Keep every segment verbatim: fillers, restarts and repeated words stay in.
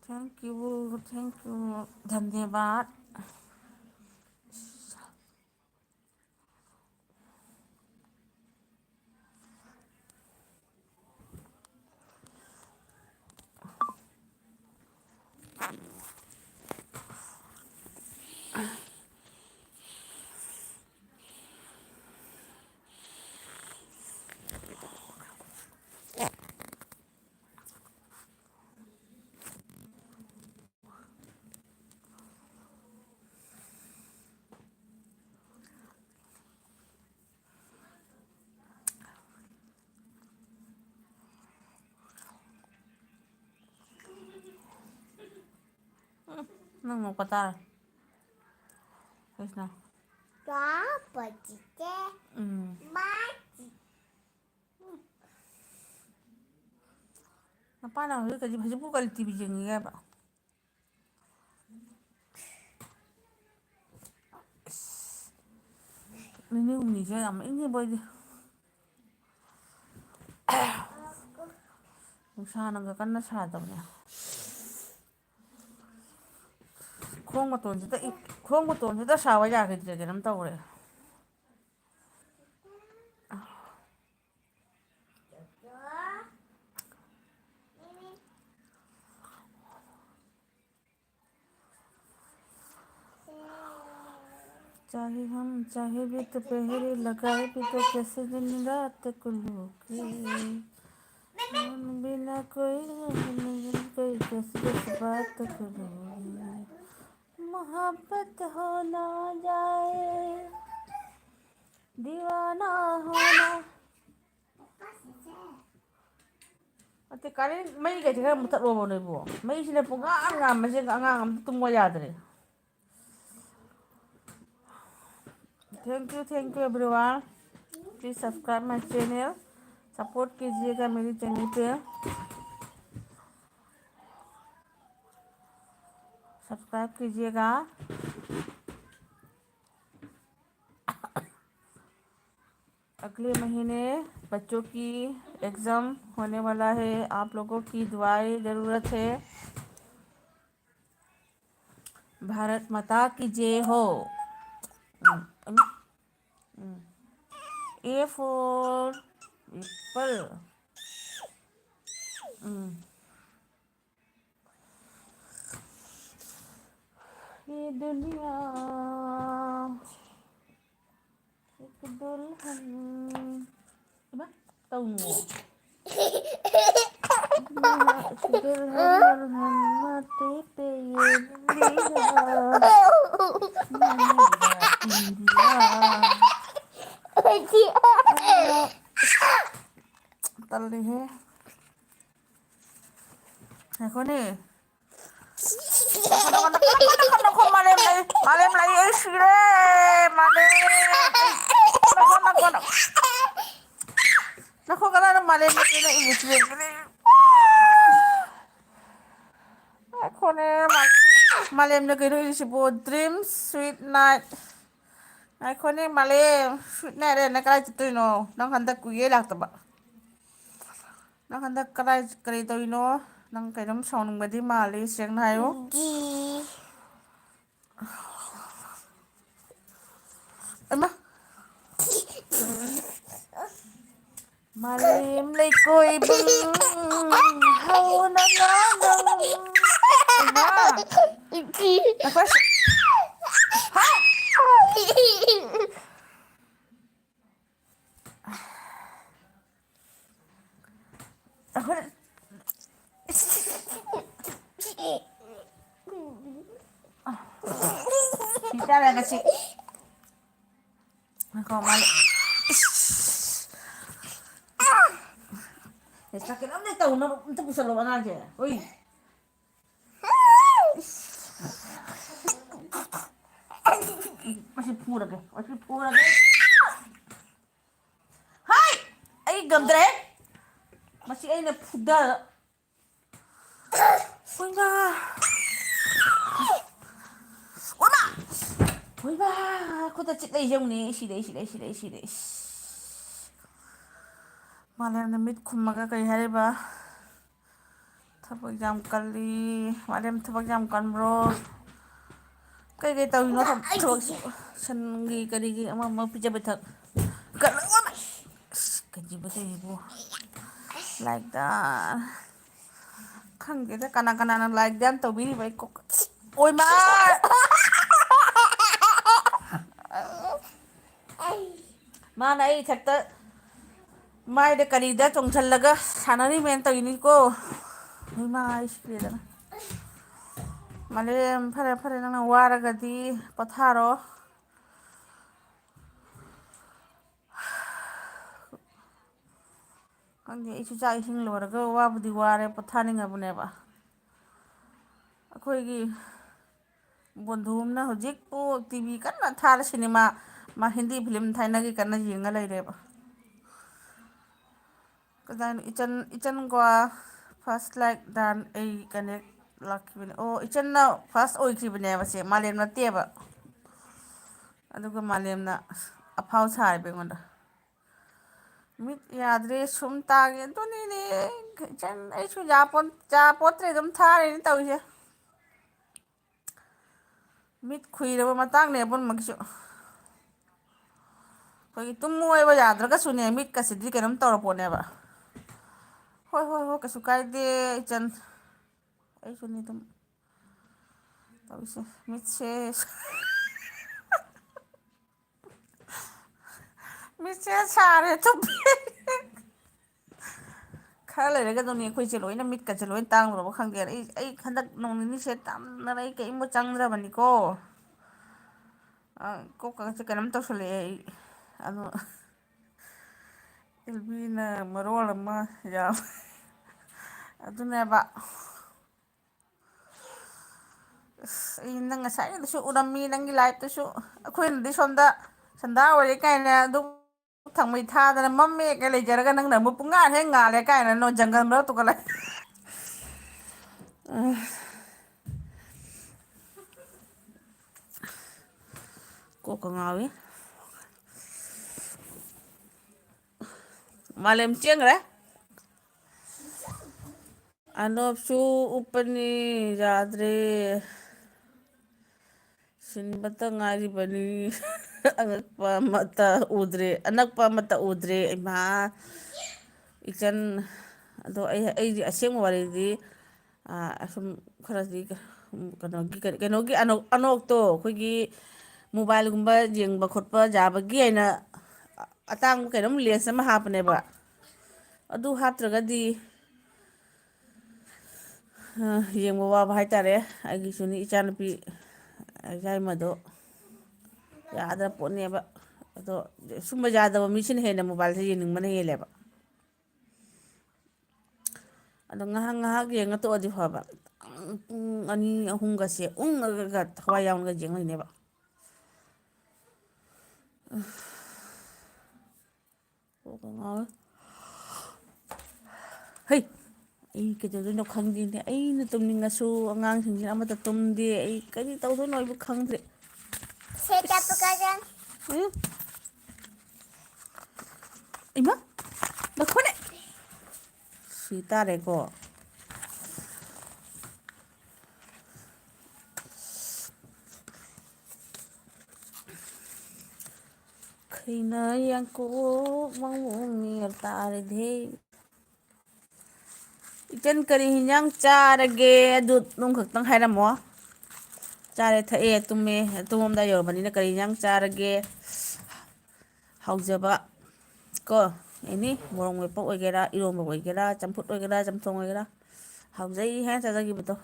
Thank you, thank you, धन्यवाद। ꯎꯝ, ꯅꯪ ꯅꯣꯛꯄ ꯇꯥꯔꯦ꯫ ꯀ꯭ꯔꯤꯁꯅ꯫ ꯀꯥ ꯄꯆꯤꯆꯦ꯫ ꯎꯝ꯫ ꯃꯥꯆꯤ꯫ ꯅꯄꯥꯅ ꯍꯧꯖꯤꯛ ꯀꯔꯤ, ꯍꯧꯖꯤꯛꯄꯨ ꯀꯔꯤ ꯇꯤ ꯚꯤ ꯌꯦꯡꯉꯤꯒꯦ ꯍꯥꯏꯕ? ꯅꯤꯅꯤ ꯍꯨꯝꯅꯤꯁꯦ ꯌꯥꯝ ꯏꯪꯉꯤꯕꯣ ꯑꯩꯗꯤ꯫ ꯅꯨꯡꯁꯥꯅꯒ ꯀꯟꯅ ꯁꯥꯗꯕꯅꯦ꯫ ꯈꯣꯡ ꯃꯇꯣꯟꯁꯤꯗ ꯏ-, ꯈꯣꯡ ꯃꯇꯣꯟꯁꯤꯗ ꯁꯥꯕ ꯌꯥꯈꯤꯗ꯭ꯔꯦ, ꯀꯩꯅꯣꯝ ꯇꯧꯔꯦ꯫ चाहे हम, चाहे भी दोपहरी लगाए भी तो कैसे दिन रात को लूके। मन बिना कोई, कोई कैसे जज्बात करोगे। मोहब्बत हो ना जाए, दीवाना होना। ꯑꯇꯩ ꯀꯔꯦꯟ ꯃꯩꯒꯁꯦ ꯈꯔ ꯃꯨꯊꯠꯂꯣꯕ ꯅꯣꯏꯕꯨ꯫ ꯃꯩꯁꯤꯅ ꯄꯨꯡꯉꯥꯟ ꯉꯥꯟꯕꯁꯦ ꯑꯉꯥꯡ ꯑꯝꯇ ꯇꯨꯝꯃꯣ ꯌꯥꯗ꯭ꯔꯦ꯫ Thank you, thank you everyone. Please subscribe my channel. Support कीजिएगा मेरी channel पे। Subscribe कीजिएगा। अगले महीने बच्चों की एग्ज़ाम होने वाला है, आप लोगों की दुआएं ज़रूरत है। ꯚꯥꯔꯠ ꯃꯥꯇꯥ ꯀꯤ ꯖꯦ ꯍꯣ꯫ ꯎꯝ, ꯎꯝ, ꯎꯝ꯫ A for apple. ꯎꯝ꯫ ये दुनिया एक दुल्हन, ꯏꯃꯥ, ꯇꯧꯅꯨ꯫ दुल्हन दुल्हन माथे पे ये दुल्हन, दुनिया, दुनिया। ꯇꯜꯂꯤꯍꯦ꯫ ꯉꯥꯏꯈꯣꯅꯦ꯫ ꯅꯈꯣ, ꯅꯈꯣ, ꯅꯈꯣ, ꯅꯈꯣ, ꯃꯥꯂꯦꯝ ꯂꯩ, ꯃꯥꯂꯦꯝ ꯂꯩ, ꯑꯩ ꯁꯤꯔꯦ, ꯃꯥꯂꯦꯝ꯫ ꯅꯈꯣ, ꯅꯈꯣ, ꯅꯈꯣ꯫ ꯅꯈꯣ, ꯀꯗꯥꯏꯗ ꯃꯥꯂꯦꯝ ꯂꯩꯒꯦ? ꯅꯪ ꯏꯪꯂꯤꯁ ꯂꯦꯡꯒꯅꯤ꯫ ꯉꯥꯏꯈꯣꯅꯦ, ꯃꯥ-, ꯃꯥꯂꯦꯝꯅ ꯀꯩꯅꯣ ꯏꯔꯤꯁꯤꯕꯣ? Dream sweet night꯫ ꯉꯥꯏꯈꯣꯅꯦ, ꯃꯥꯂꯦꯝ, sweet night ꯍꯥꯏꯅ ꯀꯗꯥꯏ ꯆꯠꯇꯣꯏꯅꯣ? ꯅꯪ ꯍꯟꯗꯛ ꯀꯨꯏꯌꯦ ꯂꯥꯛꯇꯕ꯫ ꯅꯪ ꯍꯟꯗꯛ ꯀꯗꯥꯏ, ꯀꯔꯤ ꯇꯧꯔꯤꯅꯣ? ꯅꯪ ꯀꯩꯅꯣꯝ ꯁꯥꯎꯅꯤꯡꯕꯗꯤ ꯃꯥꯜꯂꯤ, ꯁꯦꯡꯅ ꯍꯥꯏꯌꯨ꯫ ꯏꯃꯥ꯫ ꯃꯥꯂꯦꯝ ꯂꯩꯀꯣꯏꯕ ꯍꯧꯅ ꯉꯥꯡꯅ꯫ ꯏꯃꯥ꯫ ꯅꯈꯣꯏ ꯁꯤ-, ꯍꯥ? ꯑꯩꯈꯣꯏ ꯁꯤ ꯆꯥꯔꯒ ꯁꯤ꯫ ꯉꯥꯏꯈꯣ, ꯃꯥꯂꯦ-, ꯏꯁ꯫ ꯑꯦ, ꯆꯥꯛ ꯀꯩꯅꯣꯝ ꯂꯩ ꯇꯧꯅꯕ ꯑꯝꯇ ꯄꯨꯁꯜꯂꯣ ꯑꯉꯥꯡꯁꯦ꯫ ꯍꯨꯏ꯫ ꯃꯁꯤ ꯐꯨꯔꯒꯦ, ꯃꯁꯤ ꯐꯨꯔꯒꯦ꯫ ꯍꯥꯏ! ꯑꯩ ꯉꯝꯗ꯭ꯔꯦ꯫ ꯃꯁꯤ ꯑꯩꯅ ꯐꯨꯗ-, ꯍꯣꯏꯃꯥ! ꯍꯣꯏꯃꯥ! ꯍꯣꯏꯃꯥ! ꯈꯨꯠꯇ ꯆꯤꯛꯂꯛꯏꯁꯦ ꯌꯦꯡꯉꯨꯅꯦ꯫ ꯁꯤꯔꯦ, ꯁꯤꯔꯦ, ꯁꯤꯔꯦ, ꯁꯤꯔꯦ꯫ ꯏꯁ! ꯃꯥꯂꯦꯝꯅ ꯃꯤꯠ ꯈꯨꯝꯃꯒ ꯀꯔꯤ ꯍꯥꯏꯔꯤꯕ? ꯊꯕꯛ ꯌꯥꯝ ꯀꯜꯂꯤ꯫ ꯃꯥꯂꯦꯝ ꯊꯕꯛ ꯌꯥꯝ ꯀꯟꯕ꯭ꯔꯣ? ꯀꯩꯀꯩ ꯇꯧꯔꯤꯅꯣ? ꯊꯕꯛꯁꯤꯕꯨ, ꯁꯟꯒꯤ ꯀꯔꯤꯒꯤ ꯑꯃ ꯑꯃ ꯄꯤꯖ ꯄꯤꯊꯛ꯫ ꯀꯩꯅꯣ, ꯑꯁ, ꯀꯩꯅꯣ ꯇꯧꯔꯤꯕꯣ? ꯂꯥꯏꯔꯤꯛꯇ ꯈꯪꯗꯦꯗ, ꯀꯅꯥ ꯀꯅꯥꯅ ꯂꯥꯏꯔꯤꯛꯇ ꯌꯥꯝ ꯇꯧꯕꯤꯔꯤꯕ? ꯑꯩ ꯀꯣꯛ, ꯑꯣꯏꯃꯥ! ꯃꯥꯅ ꯑꯩ ꯏꯊꯛꯇ ꯃꯥꯏꯗ ꯀꯔꯤꯗ ꯆꯣꯡꯁꯜꯂꯒ ꯁꯥꯟꯅꯔꯤꯃꯦꯅ ꯇꯧꯔꯤꯅꯤꯀꯣ꯫ ꯏꯃꯥ, ꯑꯩ ꯁꯤꯔꯦꯗꯅ꯫ ꯃꯥꯂꯦꯝ, ꯐꯔꯦ, ꯐꯔꯦ, ꯅꯪꯅ ꯋꯥꯔꯒꯗꯤ ꯄꯣꯊꯥꯔꯣ꯫ ꯈꯪꯗꯦ, ꯑꯩꯁꯨ ꯆꯥꯛ ꯏꯁꯤꯡ ꯂꯣꯏꯔꯒ ꯋꯥꯕꯨꯗꯤ ꯋꯥꯔꯦ, ꯄꯣꯊꯥꯅꯤꯡꯉꯕꯅꯦꯕ꯫ ꯑꯩꯈꯣꯏꯒꯤ ꯕꯣꯟꯙꯨ ꯑꯃꯅ ꯍꯧꯖꯤꯛꯄꯨ ꯇꯤ ꯚꯤ ꯀꯟꯅ ꯊꯥꯔ ꯁꯤꯅꯦꯃꯥ, ꯃꯥ ꯍꯤꯟꯗꯤ ꯐꯤꯂꯝ ꯊꯥꯏꯅꯒꯤ ꯀꯟꯅ ꯌꯦꯡꯉ ꯂꯩꯔꯦꯕ꯫ ꯀꯗꯥꯏꯅꯣ? ꯏꯆꯟ, ꯏꯆꯟ ꯒꯣꯋꯥ first like done, ꯑꯩ connect ꯂꯥꯛꯈꯤꯕꯅꯦ꯫ ꯑꯣ, ꯏꯆꯟꯅ first ꯑꯣꯏꯈꯤꯕꯅꯦꯕ ꯁꯦ, ꯃꯥꯂꯦꯝ ꯅꯠꯇꯦꯕ꯫ ꯑꯗꯨꯒ ꯃꯥꯂꯦꯝꯅ ꯑꯐꯥꯎ ꯁꯥꯔꯤꯕ ꯑꯩꯉꯣꯟꯗ꯫ ꯃꯤꯠ ꯌꯥꯗ꯭ꯔꯦ, ꯁꯨꯝ ꯇꯥꯒꯦ꯫ ꯑꯗꯨꯅꯤꯅꯦ, ꯏꯆꯟ, ꯑꯩꯁꯨ ꯌꯥꯄꯣꯟ-, ꯌꯥꯄꯣꯠꯇ꯭ꯔꯦ, ꯑꯗꯨꯝ ꯊꯥꯔꯤꯅꯦ ꯇꯧꯔꯤꯁꯦ꯫ ꯃꯤꯠ ꯈꯨꯏꯔꯕ ꯃꯇꯥꯡꯅꯦ ꯑꯄꯨꯟꯕꯒꯤꯁꯨ꯫ ꯑꯩꯈꯣꯏꯒꯤ ꯇꯨꯝꯃꯨ ꯍꯥꯏꯕ ꯌꯥꯗ꯭ꯔꯒꯁꯨꯅꯦ, ꯃꯤꯠꯀꯁꯤꯗꯤ ꯀꯩꯅꯣꯝ ꯇꯧꯔꯄꯣꯠꯅꯦꯕ꯫ ꯍꯣꯏ, ꯍꯣꯏ, ꯍꯣꯏ, ꯀꯩꯁꯨ ꯀꯥꯏꯗꯦ ꯏꯆꯟ꯫ ꯑꯩꯁꯨꯅꯤ ꯑꯗꯨꯝ ꯇꯧꯔꯤꯁꯦ꯫ ꯃꯤꯠꯁꯦ, ꯃꯤꯠꯁꯦ ꯁꯥꯔꯦ, ꯊꯨꯞꯄꯦ꯫ ꯈꯔ ꯂꯩꯔꯒ ꯑꯗꯨꯝꯅꯦ ꯑꯩꯈꯣꯏꯁꯦ ꯂꯣꯏꯅ, ꯃꯤꯠꯀꯁꯦ ꯂꯣꯏꯅ ꯇꯥꯡꯗ꯭ꯔꯕ ꯈꯪꯗꯦ꯫ ꯑꯩ, ꯑꯩ ꯍꯟꯗꯛ ꯅꯣꯡ ꯅꯤꯅꯤꯁꯦ ꯇꯝꯗꯅ ꯑꯩ ꯀꯔꯤꯝꯕꯨ ꯆꯪꯗ꯭ꯔꯕꯅꯤꯀꯣ꯫ ꯑ, ꯀꯣꯛꯀꯁꯦ ꯀꯩꯅꯣꯝ ꯇꯧꯁꯜꯂꯛꯑꯦ ꯑꯩ꯫ ꯑꯗꯣ ꯑꯦꯜꯕꯤꯅ ꯃꯔꯣꯜ ꯑꯃ ꯌꯥꯝ-, ꯑꯗꯨꯅꯦꯕ꯫ ꯑꯁ, ꯑꯩ ꯅꯪ ꯉꯁꯥꯏꯒꯤꯗꯨꯁꯨ ꯎꯔꯝꯃꯤ, ꯅꯪꯒꯤ liveꯇꯨꯁꯨ꯫ ꯑꯩꯈꯣꯏꯅꯗꯤ ꯁꯣꯝꯗ ꯁꯟꯗꯥ ꯑꯣꯏꯔꯦ ꯀꯥꯏꯅ ꯑꯗꯨꯝ ꯊꯥꯡꯃꯩ ꯊꯥꯗꯅ ꯃꯝꯃꯦꯒ ꯂꯩꯖꯔꯒ, ꯅꯪꯅ ꯑꯃꯨꯛ ꯄꯨꯡꯉꯥꯟ ꯍꯦꯛ ꯉꯥꯜꯂꯦ ꯀꯥꯏꯅ, ꯅꯣ, ꯖꯪꯒꯜ ꯃꯔꯛꯇꯨꯒ ꯂꯩ꯫ ꯀꯣꯛꯀ ꯉꯥꯎꯏ꯫ ꯃꯥꯂꯦꯝ ꯆꯦꯟꯈ꯭ꯔꯦ꯫ ꯑꯅꯣꯞꯁꯨ ꯎꯞꯄꯅꯤ, ꯌꯥꯗ꯭ꯔꯦ꯫ ꯁꯤꯟꯕꯇ ꯉꯥꯏꯔꯤꯕꯅꯤ꯫ ꯑꯉꯛꯄ ꯑꯃꯠꯇ ꯎꯗ꯭ꯔꯦ, ꯑꯅꯛꯄ ꯑꯃꯠꯇ ꯎꯗ꯭ꯔꯦ, ꯏꯃꯥ꯫ ꯏꯆꯟ, ꯑꯗꯣ ꯑꯩ, ꯑꯩꯗꯤ ꯑꯁꯦꯡꯕ ꯋꯥꯔꯤꯗꯤ, ꯑꯥ, ꯑꯁꯨꯝ ꯈꯔꯗꯤ, ꯀꯩꯅꯣꯒꯤ, ꯀꯩꯅꯣꯒꯤ ꯑꯅꯣꯛ-, ꯑꯅꯣꯛꯇꯣ, ꯑꯩꯈꯣꯏꯒꯤ ꯃꯣꯕꯥꯏꯜꯒꯨꯝꯕ ꯌꯦꯡꯕ ꯈꯣꯠꯄ ꯌꯥꯕꯒꯤ ꯍꯥꯏꯅ ꯑꯇꯥꯡꯕ ꯀꯩꯅꯣꯝ ꯂꯦꯟꯁ ꯑꯃ ꯍꯥꯞꯄꯅꯦꯕ꯫ ꯑꯗꯨ ꯍꯥꯞꯇ꯭ꯔꯒꯗꯤ, ꯑ, ꯌꯦꯡꯕ ꯋꯥꯕ ꯍꯥꯏꯇꯥꯔꯦ꯫ ꯑꯩꯒꯤꯁꯨꯅꯤ, ꯏꯆꯥꯅꯨꯄꯤ ꯌꯥꯏꯃꯗꯣ ꯌꯥꯗ꯭ꯔ ꯄꯣꯠꯅꯦꯕ꯫ ꯑꯗꯣ ꯁꯨꯝꯕ ꯌꯥꯗꯕ ꯃꯤꯁꯤꯅ ꯍꯦꯟꯅ ꯃꯣꯕꯥꯏꯜꯁꯦ ꯌꯦꯡꯅꯤꯡꯕꯅ ꯍꯦꯜꯂꯦꯕ꯫ ꯑꯗꯣ ꯉꯥꯏꯍꯥꯛ ꯉꯥꯏꯍꯥꯛ ꯌꯦꯡꯉ ꯇꯣꯛꯑꯗꯤ ꯐꯕ꯫ ꯄꯨꯡ ꯑꯅꯤ ꯑꯍꯨꯝꯒꯁꯦ ꯎꯪꯉꯒ ꯊꯋꯥꯏ ꯌꯥꯎꯅꯒ ꯌꯦꯡ ꯂꯩꯅꯦꯕ꯫ ꯀꯣꯛꯀ ꯉꯥꯎꯋꯦ꯫ ꯍꯩ! ꯑꯩ ꯀꯩꯗꯧꯗꯣꯏꯅꯣ ꯈꯪꯗꯦꯅꯦ꯫ ꯑꯩꯅ ꯇꯨꯝꯅꯤꯡꯉꯁꯨ ꯑꯉꯥꯡꯁꯤꯡꯁꯤꯅ ꯑꯃꯠꯇ ꯇꯨꯝꯗꯦ꯫ ꯑꯩ ꯀꯔꯤ ꯇꯧꯗꯣꯏꯅꯣ ꯑꯩꯕꯨ ꯈꯪꯗ꯭ꯔꯦ꯫ ꯁꯦ ꯆꯠꯄ ꯀꯥꯏꯗ? ꯎꯝ? ꯏꯃꯥ! ꯂꯧꯊꯣꯛꯅꯦ! ꯁꯤ ꯇꯥꯔꯦꯀꯣ꯫ ꯈꯩꯅ ꯌꯥꯡꯀꯣꯛ ꯃꯑꯣꯡ ꯅꯦꯔ ꯇꯥꯔꯦꯗꯦ꯫ ꯏꯆꯟ, ꯀꯔꯤ ꯍꯤꯟꯖꯥꯡ ꯆꯥꯔꯒꯦ? ꯑꯗꯨ ꯑꯗꯨꯝ ꯈꯛꯇꯪ ꯍꯥꯏꯔꯝꯃꯣ꯫ ꯆꯥꯔꯦ, ꯊꯛꯑꯦ, ꯇꯨꯝꯃꯦ꯫ ꯇꯨꯝꯃꯝꯗꯥꯏ ꯌꯧꯔꯕꯅꯤꯅ ꯀꯔꯤ ꯍꯤꯟꯖꯥꯡ ꯆꯥꯔꯒꯦ? ꯍꯥꯎꯖꯕ ꯀꯣ, ꯑꯦꯅꯤ, ꯃꯣꯔꯣꯛ ꯃꯦꯠꯄ ꯑꯣꯏꯒꯦꯔꯥ, ꯏꯔꯣꯝꯕ ꯑꯣꯏꯒꯦꯔꯥ, ꯆꯝꯐꯨꯠ ꯑꯣꯏꯒꯦꯔꯥ, ꯆꯝꯊꯣꯡ ꯑꯣꯏꯒꯦꯔꯥ, ꯍꯥꯎꯖꯩ ꯍꯥꯏꯅ ꯆꯥꯖꯈꯤꯕꯗꯣ꯫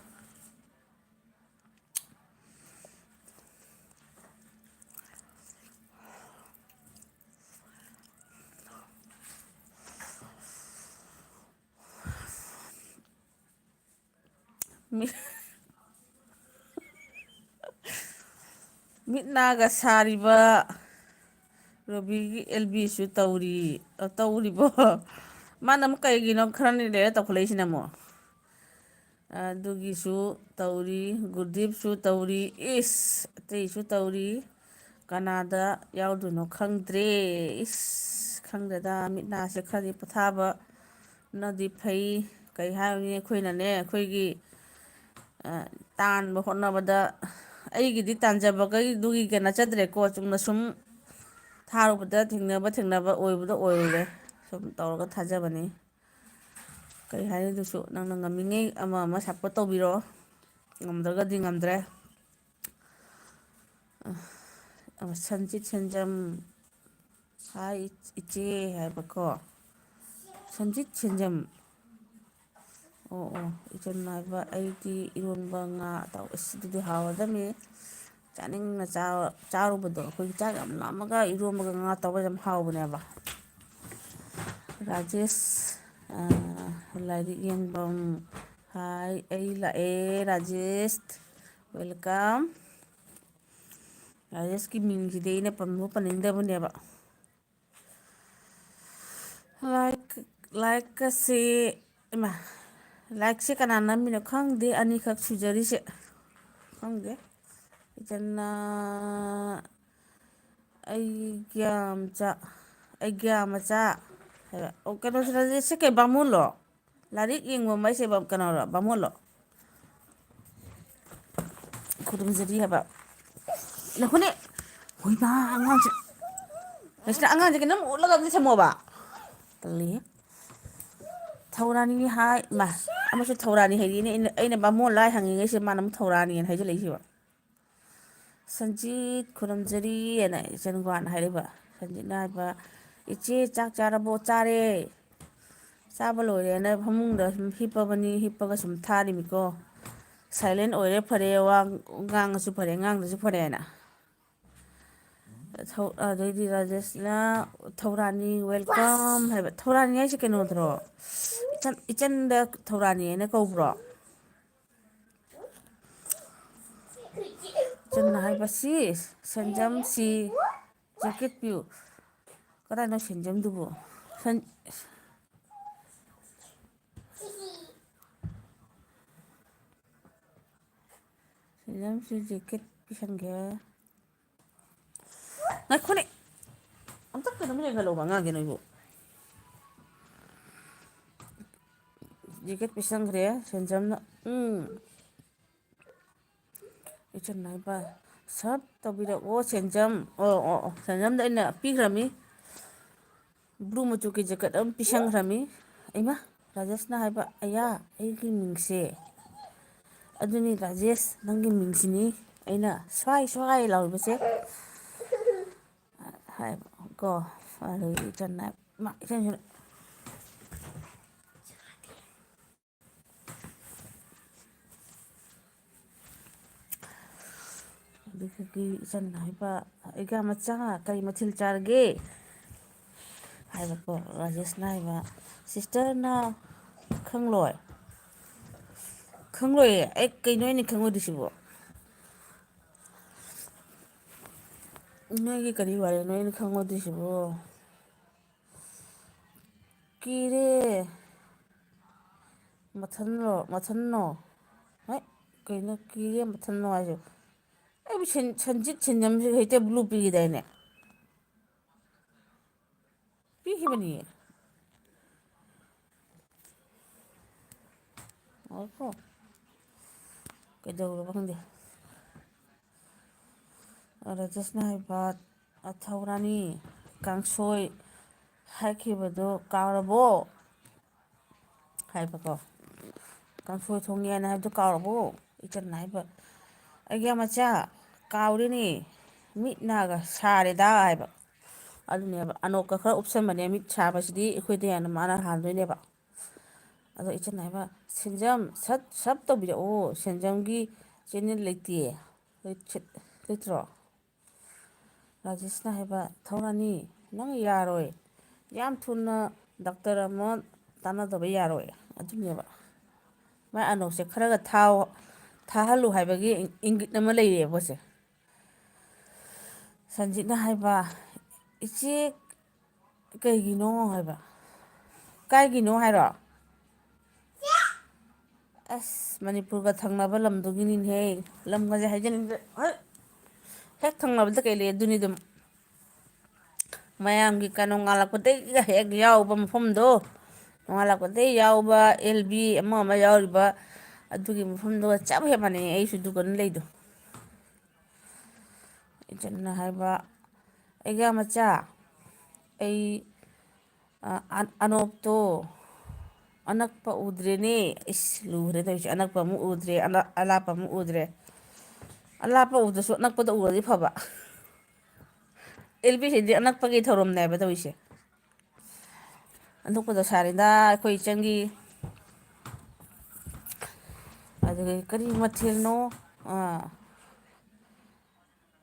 ꯃꯤ-, ꯃꯤꯠ ꯅꯥꯒ ꯁꯥꯔꯤꯕ ꯔꯣꯕꯤꯒꯤ ꯑꯦꯜ ꯕꯤꯁꯨ ꯇꯧꯔꯤ, ꯇꯧꯔꯤꯕꯣ? ꯃꯥꯅ ꯑꯃꯨꯛ ꯀꯩꯒꯤꯅꯣ ꯈꯔꯅꯤ ꯂꯩꯔ ꯇꯧꯈꯠꯂꯛꯏꯁꯤꯅ ꯑꯃꯨꯛ? ꯑꯗꯨꯒꯤꯁꯨ ꯇꯧꯔꯤ, ꯒꯨꯔꯗꯤꯞꯁꯨ ꯇꯧꯔꯤ, ꯏꯁ, ꯑꯇꯩꯁꯨ ꯇꯧꯔꯤ꯫ ꯀꯅꯥꯗ ꯌꯥꯎꯗꯣꯏꯅꯣ ꯈꯪꯗ꯭ꯔꯦ꯫ ꯏꯁ, ꯈꯪꯗꯦꯗ, ꯃꯤꯠ ꯅꯥꯁꯦ ꯈꯔꯗꯤ ꯄꯣꯊꯥꯕꯅꯗꯤ ꯐꯩ꯫ ꯀꯩ ꯍꯥꯏꯔꯨꯅꯤ, ꯑꯩꯈꯣꯏꯅꯅꯦ, ꯑꯩꯈꯣꯏꯒꯤ, ꯑ, ꯇꯥꯟꯕ ꯍꯣꯠꯅꯕꯗ ꯑꯩꯒꯤꯗꯤ ꯇꯥꯟꯖꯕꯒꯩꯗꯨꯒꯤ ꯀꯩꯅꯣ ꯆꯠꯇ꯭ꯔꯦꯀꯣ, ꯆꯨꯝꯅ ꯁꯨꯝ ꯊꯥꯔꯨꯕꯗ ꯊꯦꯡꯅꯕ ꯊꯦꯡꯅꯕ ꯑꯣꯏꯕꯗ ꯑꯣꯏꯔꯨꯔꯦ꯫ ꯁꯨꯝ ꯇꯧꯔꯒ ꯊꯥꯖꯕꯅꯤ꯫ ꯀꯩ ꯍꯥꯏꯅꯤ ꯑꯗꯨꯁꯨ, ꯅꯪꯅ ꯉꯝꯃꯤꯉꯩ ꯑꯃ ꯑꯃ ꯁꯞꯄꯣꯔꯠ ꯇꯧꯕꯤꯔꯣ, ꯉꯝꯗ꯭ꯔꯒꯗꯤ ꯉꯝꯗ꯭ꯔꯦ꯫ ꯑ, ꯁꯟꯖꯤꯠ ꯁꯦꯟꯖꯝ, ꯍꯥꯏ ꯏꯆꯦ ꯍꯥꯏꯕꯀꯣ꯫ ꯁꯟꯖꯤꯠ ꯁꯦꯟꯖꯝ꯫ ꯑꯣ, ꯑꯣ, ꯏꯆꯟ ꯍꯥꯏꯕ, ꯑꯩꯗꯤ ꯏꯔꯣꯟꯕ ꯉꯥ ꯑꯇꯥꯎꯕ, ꯑꯁ, ꯑꯗꯨꯗꯤ ꯍꯥꯎꯔꯗꯝꯅꯤ꯫ ꯆꯥꯅꯤꯡꯅ ꯆꯥ-, ꯆꯥꯔꯨꯕꯗꯣ, ꯑꯩꯈꯣꯏꯒꯤ ꯆꯥꯛ ꯌꯥꯝ ꯂꯥꯝꯃꯒ ꯏꯔꯣꯟꯕꯒ ꯉꯥ ꯑꯇꯥꯎꯕ ꯌꯥꯝ ꯍꯥꯎꯕꯅꯦꯕ꯫ ꯔꯥꯖꯦꯁ, ꯑ, ꯂꯥꯏꯔꯤꯛ ꯌꯦꯡꯐꯝ꯫ ꯍꯥꯏ, ꯑꯩ ꯂꯥꯛꯑꯦ, ꯔꯥꯖꯦꯁ꯫ Welcome꯫ ꯔꯥꯖꯦꯁꯀꯤ ꯃꯤꯡꯁꯤꯗꯤ ꯑꯩꯅ ꯄꯟꯕ ꯄꯟꯅꯤꯡꯗꯕꯅꯦꯕ꯫ ꯂꯥꯏꯛ, ꯂꯥꯏꯛꯀꯁꯦ, ꯏꯃꯥ, ꯂꯥꯏꯛꯁꯦ ꯀꯅꯥ ꯅꯝꯃꯤꯅꯣ ꯈꯪꯗꯦ, ꯑꯅꯤꯈꯛ ꯁꯨꯖꯔꯤꯁꯦ꯫ ꯈꯪꯗꯦ꯫ ꯏꯆꯟꯅ, ꯑꯩ ꯒ꯭ꯌꯥ ꯃꯆꯥ, ꯑꯩ ꯒ꯭ꯌꯥ ꯃꯆꯥ ꯍꯥꯏꯕ꯫ ꯑꯣ, ꯀꯩꯅꯣꯁꯤꯗꯗꯤ ꯁꯤ ꯀꯩ ꯕꯥꯃꯣꯟꯂꯣ? ꯂꯥꯏꯔꯤꯛ ꯌꯦꯡꯕ ꯃꯩꯁꯦ ꯕ-, ꯀꯩꯅꯣꯔꯣ, ꯕꯥꯃꯣꯟꯂꯣ? ꯈꯨꯔꯨꯝꯖꯔꯤ ꯍꯥꯏꯕ꯫ ꯅꯈꯣꯏꯅꯦ꯫ ꯍꯣꯏꯃꯥ, ꯑꯉꯥꯡꯁꯦ꯫ ꯃꯁꯤꯗ ꯑꯉꯥꯡꯁꯦ ꯀꯩꯅꯣꯝ ꯎꯠꯂꯒ ꯑꯝꯇ ꯊꯝꯃꯣꯕ꯫ ꯇꯜꯂꯤꯍꯦ꯫ ꯊꯧꯔꯥꯅꯤ ꯍꯥꯏ꯫ ꯃꯥ, ꯑꯃꯁꯨ ꯊꯧꯔꯥꯅꯤ ꯍꯥꯏꯔꯤꯅꯦ꯫ ꯑꯩꯅ, ꯑꯩꯅ ꯕꯥꯃꯣꯟ ꯂꯥꯏ ꯍꯪꯉꯤꯉꯩꯁꯦ ꯃꯥꯅ ꯑꯃꯨꯛ ꯊꯧꯔꯥꯅꯤꯅ ꯍꯥꯏꯖꯜꯂꯛꯏꯁꯤꯕ꯫ ꯁꯟꯖꯤꯠ ꯈꯨꯔꯨꯝꯖꯔꯤ ꯍꯥꯏꯅ ꯏꯆꯟ ꯅꯨꯄꯥꯅ ꯍꯥꯏꯔꯛꯏꯕ꯫ ꯁꯟꯖꯤꯠꯅ ꯍꯥꯏꯕ, "ꯏꯆꯦ, ꯆꯥꯛ ꯆꯥꯔꯕꯣ?" "ꯆꯥꯔꯦ꯫ ꯆꯥꯕ ꯂꯣꯏꯔꯦꯅ ꯐꯃꯨꯡꯗ ꯁꯨꯝ ꯍꯤꯞꯄꯕꯅꯤ, ꯍꯤꯞꯄꯒ ꯁꯨꯝ ꯊꯥꯔꯤꯃꯤꯀꯣ꯫ Silent ꯑꯣꯏꯔꯦ ꯐꯔꯦ, ꯋꯥ ꯉꯥꯡꯉꯁꯨ ꯐꯔꯦ, ꯉꯥꯡꯗ꯭ꯔꯁꯨ ꯐꯔꯦꯅ"꯫ ꯊꯧ-, ꯑꯗꯩꯗꯤ ꯔꯥꯖꯦꯁꯅ, "ꯊꯧꯔꯥꯅꯤ, welcome" ꯍꯥꯏꯕ꯫ ꯊꯧꯔꯥꯅꯤ ꯍꯥꯏꯁꯦ ꯀꯩꯅꯣꯗꯨꯔꯣ? ꯏꯆꯟ, ꯏꯆꯟꯗ ꯊꯧꯔꯥꯅꯤ ꯍꯥꯏꯅ ꯀꯧꯕ꯭ꯔꯣ? ꯏꯆꯟꯅ ꯍꯥꯏꯕ, "ꯁꯤ ꯁꯦꯟꯖꯝ, ꯁꯤ ꯖꯦꯀꯦꯠ ꯄꯤꯌꯨ"꯫ ꯀꯗꯥꯏꯅꯣ ꯁꯦꯟꯖꯝꯗꯨꯕꯨ? ꯁꯦꯟ-, ꯁꯦꯟꯖꯝꯁꯤ ꯖꯦꯀꯦꯠ ꯄꯤꯁꯟꯒꯦ꯫ ꯉꯥꯏꯈꯣꯅꯦ꯫ ꯑꯝꯇ ꯀꯩꯅꯣꯝ ꯌꯦꯡꯍꯜꯂꯣꯕ ꯑꯉꯥꯡꯁꯦ ꯅꯣꯏꯕꯨ꯫ ꯖꯦꯀꯦꯠ ꯄꯤꯁꯟꯈ꯭ꯔꯦ ꯁꯦꯟꯖꯝꯅ꯫ ꯎꯝ꯫ ꯏꯆꯟ ꯍꯥꯏꯕ, "ꯁꯔꯞ ꯇꯧꯕꯤꯔꯛꯑꯣ ꯁꯦꯟꯖꯝ"꯫ ꯑꯣ, ꯑꯣ, ꯑꯣ, ꯁꯦꯟꯖꯝꯗ ꯑꯩꯅ ꯄꯤꯈ꯭ꯔꯃꯤ꯫ ꯕ꯭ꯂꯨ ꯃꯆꯨꯒꯤ ꯖꯦꯀꯦꯠ ꯑꯃ ꯄꯤꯁꯟꯈ꯭ꯔꯃꯤ꯫ ꯏꯃꯥ, ꯔꯥꯖꯦꯁꯅ ꯍꯥꯏꯕ, "ꯑꯌꯥ, ꯑꯩꯒꯤ ꯃꯤꯡꯁꯦ"꯫ ꯑꯗꯨꯅꯤ ꯔꯥꯖꯦꯁ, ꯅꯪꯒꯤ ꯃꯤꯡꯁꯤꯅꯤ ꯑꯩꯅ ꯁ꯭ꯋꯥꯏ ꯁ꯭ꯋꯥꯏ ꯂꯥꯎꯔꯤꯕꯁꯦ꯫ ꯍꯥꯏꯕ ꯀꯣ, ꯑꯗꯨꯒꯤ ꯏꯆꯟꯅ, ꯃꯥ, ꯏꯆꯟꯁꯤꯅ ꯑꯗꯨꯗꯒꯤ ꯏꯆꯟꯅ ꯍꯥꯏꯕ, "ꯏꯒꯥ ꯃꯆꯥ, ꯀꯔꯤ ꯃꯊꯦꯜ ꯆꯥꯔꯒꯦ?" ꯍꯥꯏꯕꯀꯣ, ꯔꯥꯖꯦꯁꯅ ꯍꯥꯏꯕ, "ꯁꯤꯁꯇꯔꯅ ꯈꯪꯂꯣꯏ?" "ꯈꯪꯂꯣꯏꯌꯦ꯫ ꯑꯦ, ꯀꯩꯅꯣ ꯑꯩꯅ ꯈꯪꯉꯣꯏꯗꯣꯏꯁꯤꯕꯣ? ꯅꯣꯏꯒꯤ ꯀꯔꯤ ꯋꯥꯔꯤꯅꯣ ꯑꯩꯅ ꯈꯪꯉꯣꯏꯗꯣꯏꯁꯤꯕꯣ?" ꯀꯤꯔꯦ꯫ ꯃꯊꯟꯂꯣ? ꯃꯊꯟꯅꯣ? ꯍꯦ? ꯀꯩꯅꯣ ꯀꯤꯔꯦ ꯃꯊꯟꯅꯣ ꯍꯥꯏꯁꯦ? ꯑꯩꯕꯨ ꯁꯟ-, ꯁꯟꯖꯤꯠ ꯁꯦꯟꯖꯝꯁꯦ ꯍꯦꯛꯇ ꯕ꯭ꯂꯨ ꯄꯤꯈꯤꯗꯥꯏꯅꯦ? ꯄꯤꯈꯤꯕꯅꯤꯌꯦ꯫ ꯉꯥꯏꯈꯣ꯫ ꯀꯩꯗꯧꯔꯕ ꯈꯪꯗꯦ꯫ ꯔꯥꯖꯦꯁꯅ ꯍꯥꯏꯕ, "ꯑꯊꯧꯔꯥꯅꯤ, ꯀꯥꯡꯁꯣꯏ ꯍꯥꯏꯈꯤꯕꯗꯣ ꯀꯥꯎꯔꯕꯣ?" ꯍꯥꯏꯕꯀꯣ꯫ "ꯀꯥꯡꯁꯣꯏ ꯊꯣꯡꯉꯦꯅ ꯍꯥꯏꯕꯗꯣ ꯀꯥꯎꯔꯕꯣ?" ꯏꯆꯟꯅ ꯍꯥꯏꯕ, "ꯑꯩꯒꯤ ꯃꯆꯥ, ꯀꯥꯎꯔꯦꯅꯦ, ꯃꯤꯠ ꯅꯥꯒ ꯁꯥꯔꯦꯗ" ꯍꯥꯏꯕ꯫ ꯑꯗꯨꯅꯦꯕ, ꯑꯅꯣꯛꯀ ꯈꯔ ꯎꯞꯁꯟꯕꯅꯦ, ꯃꯤꯠ ꯁꯥꯕꯁꯤꯗꯤ ꯑꯩꯈꯣꯏꯗ ꯍꯦꯟꯅ ꯃꯥꯅ ꯍꯥꯟꯗꯣꯏꯅꯦꯕ꯫ ꯑꯗꯣ ꯏꯆꯟꯅ ꯍꯥꯏꯕ, "ꯁꯦꯟꯖꯝ, ꯁꯠ, ꯁꯞ ꯇꯧꯕꯤꯔꯛꯑꯣ, ꯁꯦꯟꯖꯝꯒꯤ ꯆꯦꯅꯦꯜ ꯂꯩꯇꯦ, ꯂꯩꯇ꯭ꯔꯣ?" ꯔꯥꯖꯦꯁꯅ ꯍꯥꯏꯕ, "ꯊꯧꯔꯥꯅꯤ, ꯅꯪ ꯌꯥꯔꯣꯏ, ꯌꯥꯝ ꯊꯨꯅ ꯗꯥꯛꯇꯔ ꯑꯃ ꯇꯥꯟꯅꯗꯕ ꯌꯥꯔꯣꯏ"꯫ ꯑꯗꯨꯅꯦꯕ, ꯃꯥꯏ ꯑꯅꯣꯛꯁꯦ ꯈꯔꯒ ꯊꯥꯎ, ꯊꯥꯍꯜꯂꯨ ꯍꯥꯏꯕꯒꯤ ꯏꯪꯒꯤꯠ ꯑꯃ ꯂꯩꯔꯦꯕ ꯁꯦ꯫ ꯁꯟꯖꯤꯠꯅ ꯍꯥꯏꯕ, "ꯏꯆꯦ, ꯀꯩꯒꯤꯅꯣ?" ꯍꯥꯏꯕ꯫ "ꯀꯥꯏꯒꯤꯅꯣ ꯍꯥꯏꯔꯣ?" ꯑꯁ, ꯃꯅꯤꯄꯨꯔꯒ ꯊꯪꯅꯕ ꯂꯝꯗꯨꯒꯤꯅꯤꯅꯦꯍꯦ꯫ ꯂꯝꯒꯁꯦ ꯍꯥꯏꯖꯅꯤꯡꯗ꯭ꯔꯦ꯫ ꯍꯣꯏ, ꯍꯦꯛ ꯊꯪꯅꯕꯗ ꯀꯩ ꯂꯩ? ꯑꯗꯨꯅꯤ ꯑꯗꯨꯝ꯫ ꯃꯌꯥꯝꯒꯤ ꯀ-, ꯅꯣꯡꯉꯥꯜꯂꯛꯄꯗꯒꯤꯒ ꯍꯦꯛ ꯌꯥꯎꯕ ꯃꯐꯝꯗꯣ, ꯅꯣꯡꯉꯥꯜꯂꯛꯄꯗꯒꯤ ꯌꯥꯎꯕ ꯑꯦꯜ ꯕꯤ ꯑꯃ ꯑꯃ ꯌꯥꯎꯔꯤꯕ, ꯑꯗꯨꯒꯤ ꯃꯐꯝꯗꯨꯒ ꯆꯞ ꯍꯦꯛ ꯃꯥꯟꯅꯩ ꯑꯩꯁꯨ ꯑꯗꯨꯒ ꯂꯩꯗꯣ꯫ ꯏꯆꯟꯅ ꯍꯥꯏꯕ, "ꯑꯩꯒ꯭ꯌꯥ ꯃꯆꯥ, ꯑꯩ, ꯑ, ꯑ-, ꯑꯅꯣꯞꯇꯣ ꯑꯅꯛꯄ ꯎꯗ꯭ꯔꯦꯅꯦ꯫" ꯏꯁ, ꯂꯨꯈ꯭ꯔꯦ ꯇꯧꯔꯤꯁꯦ, ꯑꯅꯛꯄ ꯑꯃꯨꯛ ꯎꯗ꯭ꯔꯦ, ꯑꯅ-, ꯑꯂꯥꯞꯄ ꯑꯃꯨꯛ ꯎꯗ꯭ꯔꯦ꯫ ꯑꯂꯥꯞꯄ ꯎꯗ꯭ꯔꯁꯨ ꯑꯅꯛꯄꯗ ꯎꯔꯗꯤ ꯐꯕ꯫ ꯑꯦꯜ ꯄꯤꯁꯤꯗꯤ ꯑꯅꯛꯄꯒꯤ ꯊꯧꯔꯝꯅꯦꯕ ꯇꯧꯔꯤꯁꯦ꯫ ꯑꯅꯛꯄꯗ ꯁꯥꯔꯤꯗ ꯑꯩꯈꯣꯏ ꯏꯆꯟꯒꯤ꯫ ꯑꯗꯨꯒ ꯀꯔꯤ ꯃꯊꯦꯜꯅꯣ? ꯑꯥ,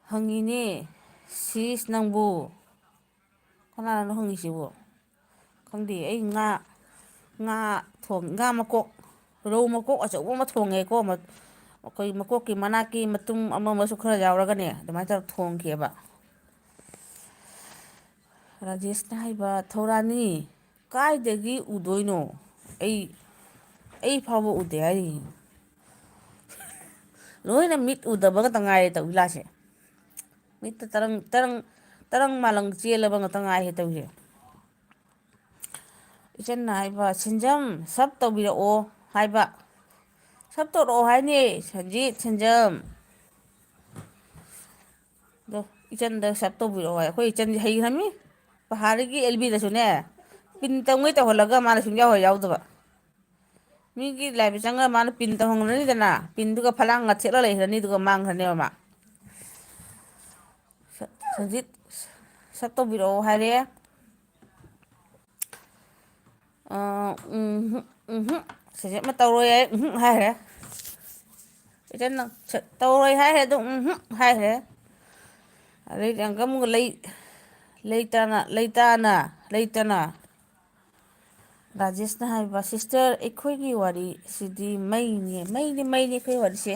ꯍꯪꯉꯤꯅꯦ, ꯁꯤꯁ ꯅꯪꯕꯨ꯫ ꯀꯅꯥꯅꯣ ꯍꯪꯉꯤꯁꯤꯕꯨ? ꯈꯪꯗꯦ꯫ ꯑꯩ ꯉꯥ, ꯉꯥ ꯊꯣꯡ-, ꯉꯥ ꯃꯀꯣꯛ, ꯔꯧ ꯃꯀꯣꯛ ꯑꯆꯧꯕ ꯑꯃ ꯊꯣꯡꯉꯦꯀꯣ꯫ ꯃ-, ꯑꯩꯈꯣꯏ ꯃꯀꯣꯛꯀꯤ ꯃꯅꯥꯛꯀꯤ ꯃꯇꯨꯝ ꯑꯃ ꯑꯃꯁꯨ ꯈꯔ ꯌꯥꯎꯔꯒꯅꯦ, ꯑꯗꯨꯃꯥꯏꯅ ꯇꯧꯔ ꯊꯣꯡꯈꯤꯑꯕ꯫ ꯔꯥꯖꯦꯁꯅ ꯍꯥꯏꯕ, "ꯊꯧꯔꯥꯅꯤ, ꯀꯥꯏꯗꯒꯤ ꯎꯗꯣꯏꯅꯣ? ꯑꯩ, ꯑꯩ ꯐꯥꯎꯕ ꯎꯗꯦ ꯍꯥꯏꯔꯤ꯫" ꯂꯣꯏꯅ ꯃꯤꯠ ꯎꯗꯕ ꯈꯛꯇ ꯉꯥꯏꯔꯦ ꯇꯧ ꯂꯤꯂꯥꯁꯦ꯫ ꯃꯤꯠꯇ ꯇꯔꯪ, ꯇꯔꯪ, ꯇꯔꯪ ꯃꯥꯂꯪ ꯆꯦꯜꯂꯕ ꯉꯥꯛꯇ ꯉꯥꯏꯔꯦ ꯇꯧꯔꯤꯁꯦ꯫ ꯏꯆꯟꯅ ꯍꯥꯏꯕ, "ꯁꯦꯟꯖꯝ, ꯁꯞ ꯇꯧꯕꯤꯔꯛꯑꯣ" ꯍꯥꯏꯕ꯫ "ꯁꯞ ꯇꯧꯔꯛꯑꯣ" ꯍꯥꯏꯅꯦ, ꯁꯟꯖꯤꯠ, ꯁꯦꯟꯖꯝ꯫ ꯑꯗꯣ ꯏꯆꯟꯗ ꯁꯞ ꯇꯧꯕꯤꯔꯛꯑꯣ ꯍꯥꯏ꯫ ꯑꯩꯈꯣꯏ ꯏꯆꯟꯁꯦ ꯍꯩꯈ꯭ꯔꯃꯤ꯫ ꯄꯍꯥꯔꯤꯒꯤ ꯑꯦꯜ ꯕꯤꯗꯁꯨꯅꯦ, ꯄꯤꯟ ꯇꯧꯉꯩ ꯇꯧꯍꯜꯂꯒ ꯃꯥꯅ ꯁꯨꯡꯌꯥꯎ ꯍꯦꯛ ꯌꯥꯎꯗꯕ꯫ ꯃꯤꯒꯤ ꯂꯥꯏꯕ ꯆꯪꯉꯒ ꯃꯥꯅ ꯄꯤꯟ ꯇꯧꯍꯟꯈ꯭ꯔꯅꯤꯗꯅ, ꯄꯤꯟꯗꯨꯒ ꯐꯂꯥꯡ ꯊꯦꯠꯂ ꯂꯩꯈ꯭ꯔꯅꯤ, ꯑꯗꯨꯒ ꯃꯥꯡꯈ꯭ꯔꯅꯦꯕ ꯃꯥ꯫ ꯁ-, ꯁꯟꯖꯤꯠ, ꯁꯞ ꯇꯧꯕꯤꯔꯛꯑꯣ ꯍꯥꯏꯔꯦ꯫ ꯑ, ꯎꯝ, ꯎꯝ, ꯁꯤꯁꯦ ꯑꯃ ꯇꯧꯔꯣꯏ ꯍꯥꯏ, ꯎꯝ ꯍꯥꯏꯈ꯭ꯔꯦ꯫ ꯏꯆꯟꯅ ꯁ-, ꯇꯧꯔꯣꯏ ꯍꯥꯏꯈ꯭ꯔꯦ, ꯑꯗꯨꯝ ꯎꯝ ꯍꯥꯏꯈ꯭ꯔꯦ꯫ ꯑꯗꯩꯗꯤ ꯑꯪꯀ ꯑꯃꯨꯛ ꯂꯩ-, ꯂꯩꯇꯅ, ꯂꯩꯇꯥꯅ, ꯂꯩꯇꯅ꯫ ꯔꯥꯖꯦꯁꯅ ꯍꯥꯏꯕ, "ꯁꯤꯁꯇꯔ, ꯑꯩꯈꯣꯏꯒꯤ ꯋꯥꯔꯤꯁꯤꯗꯤ ꯃꯩꯅꯦ, ꯃꯩꯅꯦ, ꯃꯩꯅꯦ ꯑꯩꯈꯣꯏ ꯋꯥꯔꯤꯁꯦ꯫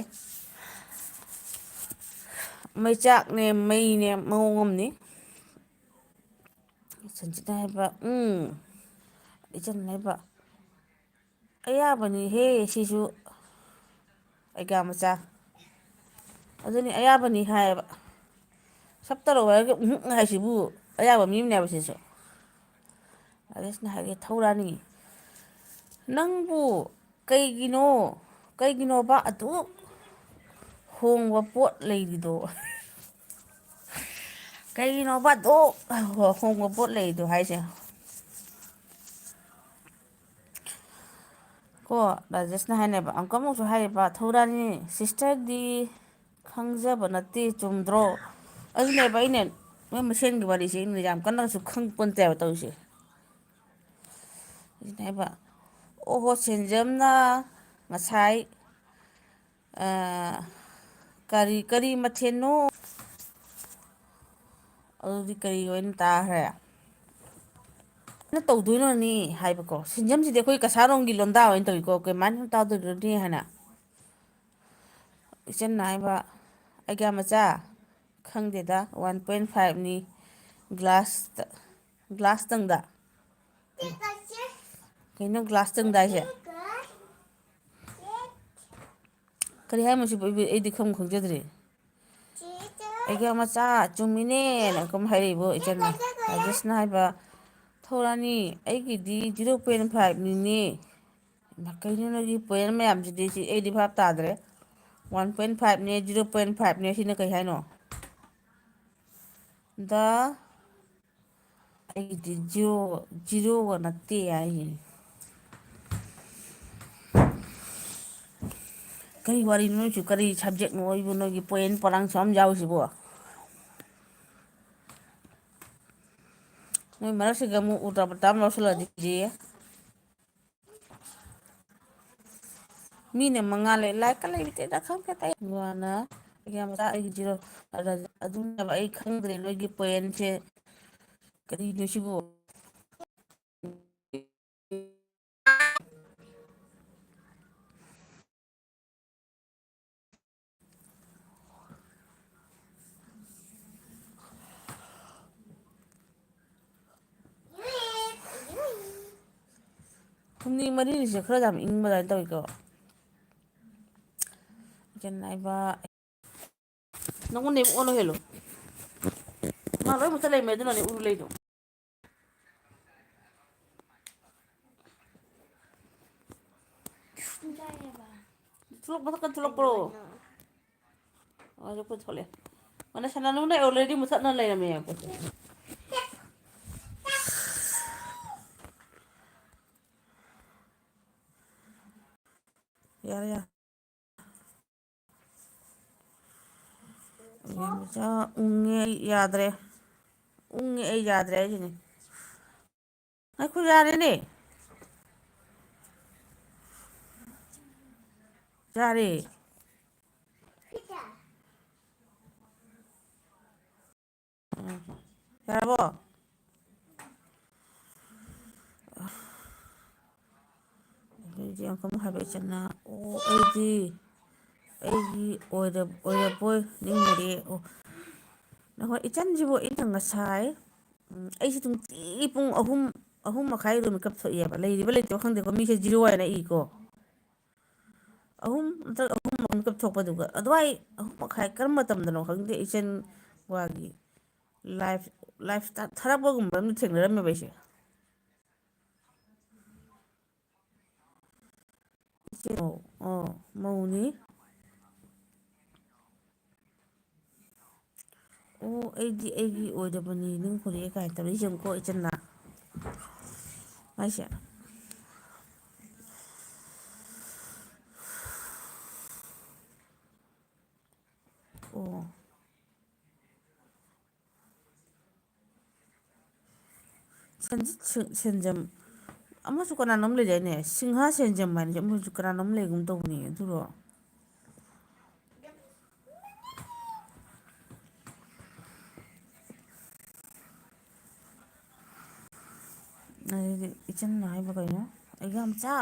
ꯃꯩꯆꯥꯛꯅꯦ, ꯃꯩꯅꯦ, ꯃꯑꯣꯡ ꯑꯃꯅꯤ꯫" ꯁꯟꯖꯤꯠꯅ ꯍꯥꯏꯕ, "ꯎꯝ꯫" ꯏꯆꯟꯅ ꯍꯥꯏꯕ, "ꯑꯌꯥꯕꯅꯤꯍꯦ ꯁꯤꯁꯨ, ꯑꯩꯒ꯭ꯌꯥ ꯃꯆꯥ꯫ ꯑꯗꯨꯅꯤ, ꯑꯌꯥꯕꯅꯤ ꯍꯥꯏꯌꯦꯕ꯫ ꯁꯞ ꯇꯧꯔꯛꯑꯣ ꯍꯥꯏꯔꯒ ꯎꯝ ꯍꯥꯏꯁꯤꯕꯨ ꯑꯌꯥꯕ ꯃꯤ ꯑꯃꯅꯦꯕ ꯁꯤꯁꯨ꯫" ꯔꯥꯖꯦꯁꯅ ꯍꯥꯏꯔꯦ, "ꯊꯧꯔꯥꯅꯤ, ꯅꯪꯕꯨ ꯀꯩꯒꯤꯅꯣ, ꯀꯩꯒꯤꯅꯣꯕ ꯑꯗꯨꯛ ꯍꯣꯡꯕ ꯄꯣꯠ ꯂꯩꯔꯤꯗꯣ?" ꯀꯩꯒꯤꯅꯣꯕ ꯑꯗꯨꯛ ꯍꯣꯡꯕ ꯄꯣꯠ ꯂꯩꯗꯣ ꯍꯥꯏꯁꯦ? ꯀꯣ, ꯔꯥꯖꯦꯁꯅ ꯍꯥꯏꯅꯦꯕ, ꯑꯃꯨꯛꯀ ꯑꯃꯨꯛꯁꯨ ꯍꯥꯏꯌꯦꯕ, "ꯊꯧꯔꯥꯅꯤ, ꯁꯤꯁꯇꯔꯗꯤ ꯈꯪꯖꯕ ꯅꯠꯇꯦ, ꯆꯨꯝꯗ꯭ꯔꯣ?" ꯑꯗꯨꯅꯦꯕ ꯑꯩꯅ ꯃꯣꯏ ꯃꯁꯦꯟꯒꯤ ꯋꯥꯔꯤꯁꯦ ꯑꯩꯅ ꯌꯥꯝ ꯀꯟꯅꯁꯨ ꯈꯪ ꯄꯣꯟꯇꯦꯕ ꯇꯧꯔꯤꯁꯦ꯫ ꯑꯗꯨꯅꯦꯕ, ꯑꯣꯍꯣ, ꯁꯦꯟꯖꯝꯅ ꯉꯁꯥꯏ ꯑ, ꯀꯔꯤ, ꯀꯔꯤ ꯃꯊꯦꯜꯅꯣ? ꯑꯗꯨꯗꯤ ꯀꯔꯤ ꯑꯣꯏꯅ ꯇꯥꯈ꯭ꯔꯦ? ꯀꯃꯥꯏꯅ ꯇꯧꯗꯣꯏꯅꯣꯅꯤ ꯍꯥꯏꯕꯀꯣ꯫ ꯁꯤꯟꯖꯝꯁꯤꯗꯤ ꯑꯩꯈꯣꯏ ꯀꯁꯥꯔꯣꯝꯒꯤ ꯂꯣꯟꯗꯥ ꯑꯣꯏꯅ ꯇꯧꯏꯀꯣ꯫ ꯀꯃꯥꯏꯅ ꯇꯧꯗꯣꯏꯅꯣꯅꯤ ꯍꯥꯏꯅ꯫ ꯏꯆꯟꯅ ꯍꯥꯏꯕ, "ꯑꯩꯒ꯭ꯌꯥ ꯃꯆꯥ, ꯈꯪꯗꯦꯗ, ꯋꯥꯟ ꯄꯣꯏꯟ ꯐꯥꯏꯚꯅꯤ ꯒ꯭ꯂꯥꯁꯇ, ꯒ꯭ꯂꯥꯁꯇꯪꯗ꯫" ꯀꯩꯅꯣ ꯒ꯭ꯂꯥꯁꯇꯪꯗ ꯍꯥꯏꯁꯦ? ꯀꯔꯤ ꯍꯥꯏ ꯃꯁꯤꯕꯨ? ꯑꯩꯕꯨ-, ꯑꯩꯗꯤ ꯈꯪꯕꯨ ꯈꯪꯖꯗ꯭ꯔꯦ꯫ "ꯑꯩꯒ꯭ꯌꯥ ꯃꯆꯥ, ꯆꯨꯝꯃꯤꯅꯦꯅ" ꯀꯝ ꯍꯥꯏꯔꯛꯏꯕꯣ ꯏꯆꯟꯅ꯫ ꯔꯥꯖꯦꯁꯅ ꯍꯥꯏꯕ, "ꯊꯧꯔꯥꯅꯤ, ꯑꯩꯒꯤꯗꯤ ꯖꯤꯔꯣ ꯄꯣꯏꯟ ꯐꯥꯏꯚꯅꯤꯅꯦ꯫" ꯏꯃꯥ, ꯀꯩꯅꯣ ꯅꯣꯏꯒꯤ ꯄꯣꯏꯟ ꯃꯌꯥꯝꯁꯤꯗꯤ? ꯁꯤ ꯑꯩꯗꯤ ꯚꯥꯞ ꯇꯥꯗ꯭ꯔꯦ꯫ ꯋꯥꯟ ꯄꯣꯏꯟ ꯐꯥꯏꯚꯅꯦ, ꯖꯤꯔꯣ ꯄꯣꯏꯟ ꯐꯥꯏꯚꯅꯦ, ꯁꯤꯅ ꯀꯩ ꯍꯥꯏꯅꯣ? ꯗ ꯑꯩꯒꯤꯗꯤ ꯖꯤꯔꯣ, ꯖꯤꯔꯣꯒ ꯅꯠꯇꯦ ꯍꯥꯏꯁꯤꯅꯤ꯫ ꯀꯔꯤ ꯋꯥꯔꯤꯅꯣ ꯅꯣꯏꯁꯨ? ꯀꯔꯤ ꯁꯕꯖꯦꯛꯅꯣ ꯑꯩꯕꯨ ꯅꯣꯏꯒꯤ ꯄꯣꯏꯟ ꯄꯣꯂꯥꯡ ꯁꯨꯛꯌꯥꯝ ꯌꯥꯎꯔꯤꯁꯤꯕꯣ? ꯅꯣꯏ ꯃꯔꯛꯁꯤꯒ ꯑꯃꯨꯛ ꯎꯜꯇꯥ ꯄꯨꯜꯇꯥ ꯑꯃ ꯂꯧꯁꯤꯜꯂꯛꯑꯗꯤ ꯀꯤꯖꯩꯌꯦ꯫ ꯃꯤꯅ ꯃꯉꯥ ꯂꯩ, ꯂꯥꯏꯔꯤꯛꯀ ꯂꯩꯕꯤꯇꯦꯗ, ꯈꯪꯗꯦꯗ ꯑꯩ꯫ ꯋꯥꯅ ꯑꯩꯒꯤ ꯌꯥꯝ ꯆꯥ-, ꯑꯩꯒꯤ ꯖꯤꯔꯣ꯫ ꯑꯗꯨꯅꯦꯕ ꯑꯩ ꯈꯪꯗ꯭ꯔꯦ ꯅꯣꯏꯒꯤ ꯄꯣꯏꯟꯁꯦ ꯀꯔꯤꯅꯣ ꯁꯤꯕꯨ꯫ ꯍꯨꯝꯅꯤ ꯃꯔꯤꯅꯤꯁꯦ ꯈꯔ ꯌꯥꯝ ꯏꯪꯕ ꯑꯗꯨꯃꯥꯏꯅ ꯇꯧꯋꯤꯀꯣ꯫ ꯏꯆꯟ ꯅꯥꯏꯕ꯫ ꯅꯪꯉꯣꯟꯗ ꯑꯃꯨꯛ ꯑꯣꯟꯂꯣ ꯍꯦꯜꯂꯣ꯫ ꯃꯥ ꯂꯣꯏ ꯃꯨꯠꯊꯠ ꯂꯩꯔꯝꯃꯦ, ꯑꯗꯨꯅꯅꯦ ꯎꯔꯨ ꯂꯩꯗꯣ꯫ ꯊꯣꯛꯂꯛ-, ꯃꯊꯛꯇ ꯊꯣꯛꯂꯛꯄ꯭ꯔꯣ? ꯑꯣ, ꯍꯧꯖꯤꯛꯄꯨ ꯊꯣꯛꯂꯛꯑꯦ꯫ ꯃꯥꯅ ꯁꯥꯟꯅꯅꯨꯅꯦ, already ꯃꯨꯊꯠꯅ ꯂꯩꯔꯝꯃꯦ꯫ ꯌꯥꯔꯦ, ꯌꯥꯔꯦ꯫ ꯏꯕꯦꯝꯃꯆꯥ, ꯎꯪꯉꯦ ꯑꯩ ꯌꯥꯗ꯭ꯔꯦ꯫ ꯎꯪꯉꯦ ꯑꯩ ꯌꯥꯗ꯭ꯔꯦ ꯍꯥꯏꯁꯤꯅꯤ꯫ ꯉꯥꯏꯈꯣ, ꯌꯥꯔꯦꯅꯦ꯫ ꯌꯥꯔꯦ꯫ ꯎꯝ꯫ ꯌꯥꯔꯕꯣ? ꯑꯗꯩꯗꯤ ꯑꯃꯨꯛꯀ ꯑꯃꯨꯛ ꯍꯥꯏꯕ ꯏꯆꯟꯅ, "ꯑꯣ, ꯑꯩꯗꯤ, ꯑꯩꯒꯤ ꯑꯣꯏꯔ-, ꯑꯣꯏꯔꯕꯣꯏ ꯅꯤꯡꯉꯨꯔꯦ꯫ ꯑꯣ, ꯅꯈꯣꯏ ꯏꯆꯟꯁꯤꯕꯨ ꯑꯩꯅ ꯉꯁꯥꯏ, ꯎꯝ, ꯑꯩꯁꯦ ꯅꯨꯡꯇꯤꯒꯤ ꯄꯨꯡ ꯑꯍꯨꯝ, ꯑꯍꯨꯝ ꯃꯈꯥꯏ ꯑꯗꯨꯝ ꯃꯤꯀꯞ ꯊꯣꯛꯑꯦꯕ꯫ ꯂꯩꯔꯤꯕ ꯂꯩꯇꯕ ꯈꯪꯗꯦꯀꯣ, ꯃꯤꯁꯦ zero ꯍꯥꯏꯅ ꯏꯀꯣ꯫ ꯑꯍꯨꯝ ꯅꯠꯇ꯭ꯔꯒ ꯑꯍꯨꯝ ꯃꯈꯥꯏ ꯃꯤꯀꯞ ꯊꯣꯛꯄꯗꯨꯒ, ꯑꯗꯨꯋꯥꯏ ꯑꯍꯨꯝ ꯃꯈꯥꯏ ꯀꯔꯝꯕ ꯃꯇꯝꯗꯅꯣ ꯈꯪꯗꯦ, ꯏꯆꯟ ꯋꯥꯒꯤ live, live ꯊꯥ-, ꯊꯥꯔꯛꯄꯒꯨꯝꯕ ꯑꯃ ꯊꯦꯡꯅꯔꯝꯃꯦꯕ ꯑꯩꯁꯦ꯫ ꯏꯆꯦ, ꯑꯣ, ꯑꯣ, ꯃꯧꯅꯤ꯫ "ꯑꯣ, ꯑꯩꯗꯤ ꯑꯩꯒꯤ ꯑꯣꯏꯔꯕꯅꯤ ꯅꯤꯡꯈꯨꯔꯦ" ꯀꯥꯏꯅ ꯇꯧꯔꯛꯏꯁꯦ ꯌꯦꯡꯉꯨꯀꯣ ꯏꯆꯟꯅ꯫ ꯍꯥꯏꯁꯦ꯫ ꯑꯣ꯫ ꯁꯟꯖꯤꯠ ꯁꯦ-, ꯁꯦꯟꯖꯝ ꯑꯃꯁꯨ ꯀꯅꯥꯅꯣꯝ ꯂꯩꯗꯥꯏꯅꯦ? ꯁꯤꯡꯍꯥ ꯁꯦꯟꯖꯝ ꯍꯥꯏꯅ ꯑꯃꯁꯨ ꯀꯅꯥꯅꯣꯝ ꯂꯩꯒꯨꯝ ꯇꯧꯕꯅꯦ, ꯑꯗꯨꯔꯣ? ꯑꯗꯩꯗꯤ ꯏꯆꯟꯅ ꯍꯥꯏꯕ ꯀꯩꯅꯣ? ꯑꯩꯒꯤ ꯌꯥꯝꯆꯥ꯫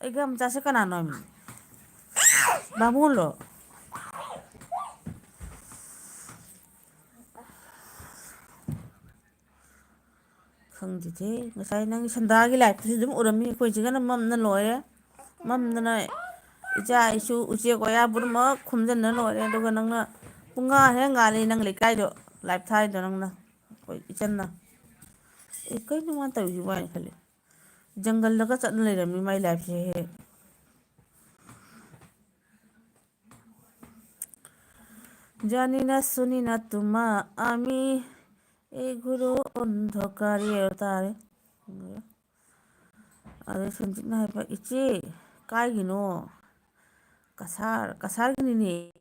ꯑꯩꯒꯤ ꯌꯥꯝꯆꯥꯁꯦ ꯀꯅꯥꯅꯣ ꯍꯥꯏꯕꯅꯤ? ꯕꯥꯃꯣꯟꯂꯣ? ꯈꯪꯗꯦꯗꯦ, ꯉꯁꯥꯏ ꯅꯪꯒꯤ ꯁꯟꯗꯥꯒꯤ liveꯇꯨꯁꯨ ꯑꯗꯨꯝ ꯎꯔꯝꯃꯤ꯫ ꯑꯩꯈꯣꯏ ꯆꯦꯒꯅ ꯃꯝꯅ ꯂꯣꯏꯔꯦ꯫ ꯃꯝꯗꯅ ꯏꯆꯥ ꯏꯁꯨ ꯎꯆꯦꯛ ꯋꯥꯌꯥ ꯄꯨꯝꯅꯃꯛ ꯈꯣꯝꯖꯤꯟꯅ ꯂꯣꯏꯔꯦ꯫ ꯑꯗꯨꯒ ꯅꯪꯅ ꯄꯨꯡꯉꯥ ꯍꯦꯛ ꯉꯥꯜꯂꯤ ꯅꯪ ꯂꯩꯀꯥꯏꯗꯣ live ꯊꯥꯔꯤꯗꯣ ꯅꯪꯅ꯫ ꯑꯩꯈꯣꯏ ꯏꯆꯟꯅ꯫ ꯑꯦ, ꯀꯩꯅꯣ ꯃꯥꯅ ꯇꯧꯔꯤꯁꯤꯕꯣ ꯍꯥꯏꯅ ꯈꯜꯂꯤ꯫ ꯖꯪꯒꯜꯗꯒ ꯆꯠꯂ ꯂꯩꯔꯝꯃꯤ ꯃꯥꯏ liveꯁꯦ ꯍꯦꯛ꯫ জানি না শুনি না তোমা আমি, এগুলো অন্ধকারে ꯇꯥꯔꯦ꯫ ꯑꯗꯩ ꯁꯟꯖꯤꯠꯅ ꯍꯥꯏꯕ, "ꯏꯆꯦ, ꯀꯥꯏꯒꯤꯅꯣ?" "ꯀꯁꯥꯔ, ꯀꯁꯥꯔꯒꯤꯅꯤꯅꯦ꯫"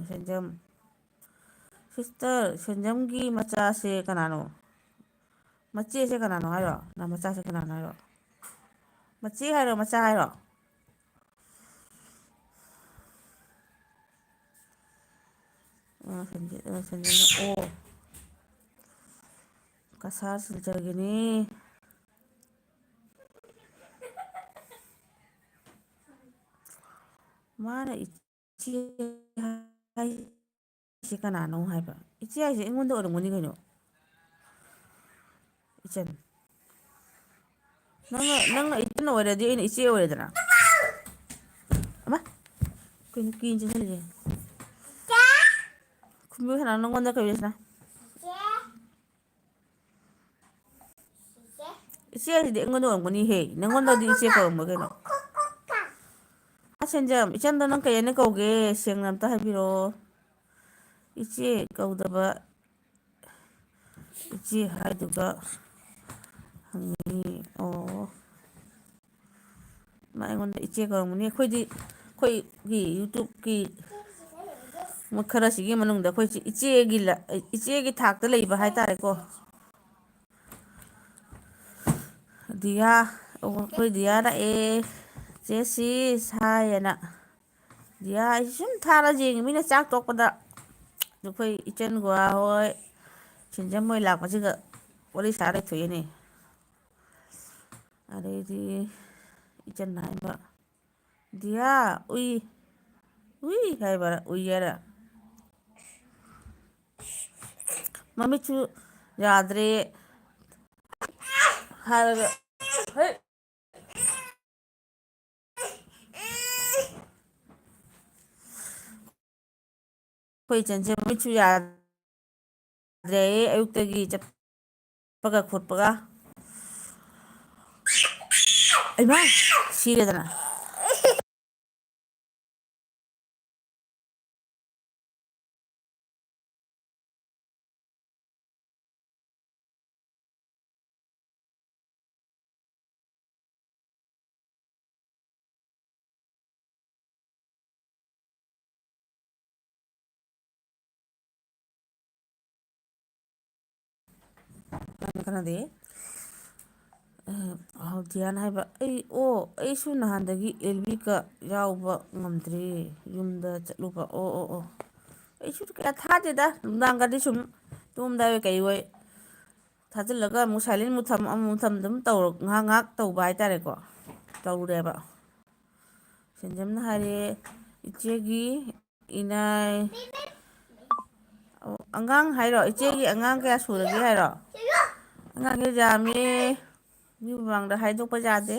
ꯁꯦꯟꯖꯝ, "ꯁꯤꯁꯇꯔ, ꯁꯦꯟꯖꯝꯒꯤ ꯃꯆꯥꯁꯦ ꯀꯅꯥꯅꯣ? ꯃꯆꯦꯁꯦ ꯀꯅꯥꯅꯣ ꯍꯥꯏꯔꯣ? ꯅ ꯃꯆꯥꯁꯦ ꯀꯅꯥꯅꯣ ꯍꯥꯏꯔꯣ? ꯃꯆꯦ ꯍꯥꯏꯔꯣ, ꯃꯆꯥ ꯍꯥꯏꯔꯣ?" ꯑ, ꯁꯟꯖꯤꯠ, ꯑ, ꯁꯟꯖꯤꯠꯅ ꯑꯣ꯫ ꯀꯁꯥꯔ ꯁꯤꯜꯆꯔꯒꯤꯅꯤ꯫ ꯃꯥꯅ ꯏꯆꯦ ꯍꯥꯏꯁꯦ ꯀꯅꯥꯅꯣ ꯍꯥꯏꯕ? ꯏꯆꯦ ꯍꯥꯏꯁꯦ ꯑꯩꯉꯣꯟꯗ ꯑꯣꯏꯔꯝꯒꯅꯤ ꯀꯩꯅꯣ꯫ ꯏꯆꯟ꯫ ꯅꯪꯅ, ꯅꯪꯅ ꯏꯆꯟ ꯑꯣꯏꯔꯗꯤ ꯑꯩꯅ ꯏꯆꯦ ꯑꯣꯏꯔꯦꯗꯅ꯫ ꯑꯃ꯫ ꯀꯩꯅꯣ ꯀꯤꯅ ꯆꯦꯟꯁꯤꯜꯂꯤꯁꯦ? ꯈꯨꯝꯕꯤꯌꯨ ꯁꯅꯥ, ꯅꯪꯉꯣꯟꯗ ꯀꯩ ꯁꯅꯥ? ꯏꯆꯦ ꯍꯥꯏꯁꯤꯗꯤ ꯑꯩꯉꯣꯟꯗ ꯑꯣꯏꯔꯝꯒꯅꯤꯍꯦ꯫ ꯅꯪꯉꯣꯟꯗꯗꯤ ꯏꯆꯦ ꯀꯧꯔꯝꯃꯣꯏ ꯀꯩꯅꯣ꯫ ꯑ, ꯁꯦꯟꯖꯝ, ꯏꯆꯟꯗꯣ ꯅꯪ ꯀꯩ ꯍꯥꯏꯅ ꯀꯧꯒꯦ? ꯁꯦꯡꯅ ꯑꯝꯇ ꯍꯥꯏꯕꯤꯔꯛꯑꯣ꯫ ꯏꯆꯦ ꯀꯧꯗꯕ, ꯏꯆꯦ ꯍꯥꯏꯗꯨꯒ ꯍꯪꯉꯤ꯫ ꯑꯣ꯫ ꯃꯥ ꯑꯩꯉꯣꯟꯗ ꯏꯆꯦ ꯀꯧꯔꯝꯒꯅꯤ꯫ ꯑꯩꯈꯣꯏꯗꯤ, ꯑꯩꯈꯣꯏꯒꯤ YouTubeꯀꯤ ꯃꯣꯏ ꯈꯔꯁꯤꯒꯤ ꯃꯅꯨꯡꯗ ꯑꯩꯈꯣꯏ ꯏꯆꯦꯒꯤ ꯂ-, ꯏꯆꯦꯒꯤ ꯊꯥꯛꯇ ꯂꯩꯕ ꯍꯥꯏꯇꯥꯔꯦꯀꯣ꯫ ꯗꯤꯌꯥ, ꯑꯣ, ꯑꯩꯈꯣꯏ ꯗꯤꯌꯥ ꯂꯥꯛꯑꯦ꯫ "ꯆꯦ ꯁꯤꯁ" ꯍꯥꯏꯌꯦꯅ꯫ ꯗꯤꯌꯥ, ꯑꯩꯁꯦ ꯁꯨꯝ ꯊꯥꯔ ꯌꯦꯡꯉꯤ, ꯃꯤꯅ ꯆꯥꯛ ꯇꯣꯛꯄꯗ ꯑꯩꯈꯣꯏ ꯏꯆꯟ ꯒꯣꯋꯥ ꯍꯣꯏ, ꯁꯤꯟꯖꯝ ꯍꯣꯏ ꯂꯥꯛꯄꯁꯤꯒ ꯋꯥꯔꯤ ꯁꯥꯔ ꯂꯩꯊꯣꯛꯑꯦꯅꯦ꯫ ꯑꯗꯩꯗꯤ ꯏꯆꯟꯅ ꯍꯥꯏꯕ, "ꯗꯤꯌꯥ, ꯎꯏ, ꯎꯏ" ꯍꯥꯏꯕ, ꯎꯏ ꯍꯥꯏꯔ꯫ "ꯃꯃꯤꯠꯁꯨ ꯌꯥꯗ꯭ꯔꯦ" ꯍꯥꯏꯔꯒ, ꯍꯦꯛ ꯑꯩꯈꯣꯏ ꯏꯆꯟꯁꯦ ꯃꯃꯤꯠꯁꯨ ꯌꯥꯗ꯭ꯔꯦ, ꯑꯌꯨꯛꯇꯒꯤ ꯆꯠꯄꯒ ꯈꯣꯠꯄꯒ꯫ ꯏꯃꯥ! ꯁꯤꯔꯦꯗꯅ꯫ ꯀꯅꯥ ꯀꯅꯥꯗꯤ? ꯑ, ꯍꯧꯗꯤꯌꯥꯅ ꯍꯥꯏꯕ, "ꯑꯩ, ꯑꯣ, ꯑꯩꯁꯨ ꯅꯍꯥꯟꯗꯒꯤ ꯑꯦꯜꯕꯤꯒ ꯌꯥꯎꯕ ꯉꯝꯗ꯭ꯔꯦ, ꯌꯨꯝꯗ ꯆꯠꯂꯨꯕ꯫ ꯑꯣ, ꯑꯣ, ꯑꯣ꯫ ꯑꯩꯁꯨ ꯀꯌꯥ ꯊꯥꯗꯦꯗ, ꯅꯨꯡꯗꯥꯡꯒꯗꯤ ꯁꯨꯝ ꯇꯨꯝꯗꯥꯏ ꯑꯣꯏ ꯀꯩ ꯑꯣꯏ ꯊꯥꯖꯤꯜꯂꯒ ꯑꯃꯨꯛ ꯁꯥꯏꯂꯦꯟ ꯃꯨꯠꯊꯝ, ꯑꯃꯨꯛ ꯃꯨꯠꯊꯝ ꯑꯗꯨꯝ ꯇꯧꯔ ꯉꯥꯏꯍꯥꯛ ꯉꯥꯏꯍꯥꯛ ꯇꯧꯕ ꯍꯥꯏꯇꯥꯔꯦꯀꯣ, ꯇꯧꯔꯦꯕ"꯫ ꯁꯦꯟꯖꯝꯅ ꯍꯥꯏꯔꯦ, "ꯏꯆꯦꯒꯤ ꯏꯅꯥꯏ"꯫ ꯑꯣ, ꯑꯉꯥꯡ ꯍꯥꯏꯔꯣ? ꯏꯆꯦꯒꯤ ꯑꯉꯥꯡ ꯀꯌꯥ ꯁꯨꯔꯒꯦ ꯍꯥꯏꯔꯣ? ꯑꯉꯥꯡꯁꯦ ꯌꯥꯝꯃꯦ, ꯃꯤ ꯃꯃꯥꯡꯗ ꯍꯥꯏꯗꯣꯛꯄ ꯌꯥꯗꯦ꯫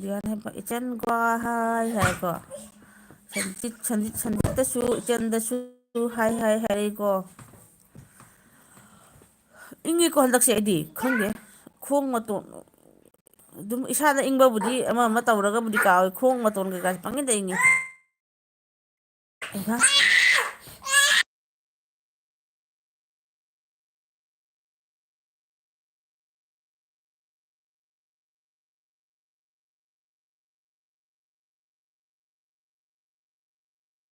ꯗꯤꯌꯥꯟ ꯍꯥꯏꯕ, "ꯏꯆꯟ ꯒ꯭ꯋꯥ ꯍꯥꯏ" ꯍꯥꯏꯀꯣ꯫ ꯁꯟꯖꯤꯠ, ꯁꯟꯖꯤꯠ, ꯁꯟꯖꯤꯠꯇꯁꯨ, ꯏꯆꯟꯗꯁꯨ ꯍꯥꯏ ꯍꯥꯏ ꯍꯥꯏꯔꯛꯏꯀꯣ꯫ ꯏꯪꯉꯤꯀꯣ ꯍꯟꯗꯛꯁꯦ, ꯑꯩꯗꯤ ꯈꯪꯗꯦ, ꯈꯣꯡ ꯃꯇꯣꯟ ꯑꯗꯨꯝ ꯏꯁꯥꯗ ꯏꯪꯕꯕꯨꯗꯤ ꯑꯃ ꯑꯃ ꯇꯧꯔꯒꯕꯨꯗꯤ ꯀꯥꯎꯏ, ꯈꯣꯡ ꯃꯇꯣꯟ ꯀꯩꯀꯥꯁꯦ ꯄꯪꯏꯪꯗ ꯏꯪꯉꯤ꯫ ꯑꯩꯍꯥ,